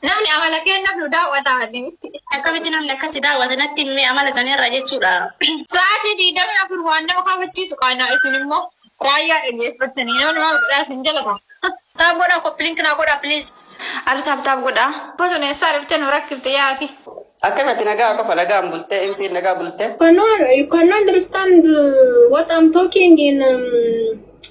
Namni amala kennaaf nu daawwataa miti. Akkamitti namni akkasi daawwate natti himee amala sanirra jechuudha. Sa'aatii 24 waan nama kafachiisu qaanaa isin immoo raayyaa dhaggeeffattanii namni maal godhaa isin jalata. Tap godhaa, copy link naa godhaa, please. Ala tap tap godhaa. Bosona eessaa dhuftee nu rakkifte yaaki? Akkamitti nagaa qofa nagaan bultee MC nagaa bultee. You cannot understand what I'm talking in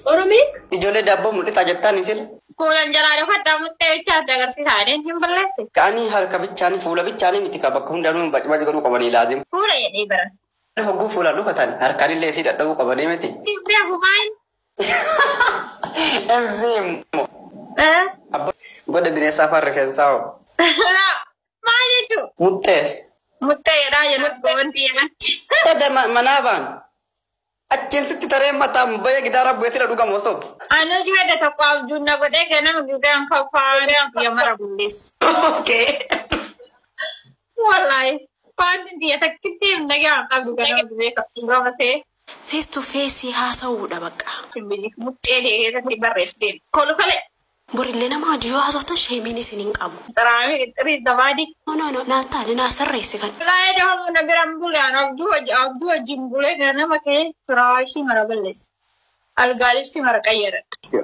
Oromic? Ijoollee daabboo mul'isaa jettaan isin. Fuulan jalaa dhufadhaa muttee bichaatti agarsiisaa hin balleesse. Ka'anii harka bichaanii fuula bichaanii miti ka bakka hundanuu bacbac godhuu qabanii laazim. Fuula jedhee baran. Hogguu fuulaan dhufatan harkaanillee isii dhadhabuu qabanii miti. Beeku maal? MC immoo. Godha bineensaa afaan rifeensaa hoo. Laa maal jechuu? Muttee. Muttee jedhaa jedhu wanti jedhatti. Tade manaa baan. Achiin sitti taree mataan bayya gidaara bu'eetira dhugamu osoo. Anu jedhe tokko abjuun na godhee ganama gisgaan kaffaaree kiyya mara bulleessu. Okay. Wallaahi wanti tiyya takkitti hin nagaan qabdu ganama gisee qabdu see. Face to face haasa'uudha bakka. Muttee keessatti barreessitee kolfale. Borillee nama hojii yoo haasoftan sheemiin isin hin qabu. Xiraamii xirii zabaadii. No, no, no, naan taane naa sirreessi kan. Wallaahi dahamu na biraan bule an abjuu hojii abjuu wajjin bulee ganama kee firaashii mara balleessa. Algaalibsi mara qayyara.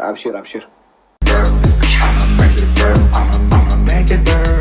Abshir, abshir. I'ma make it burn. I'ma make it burn.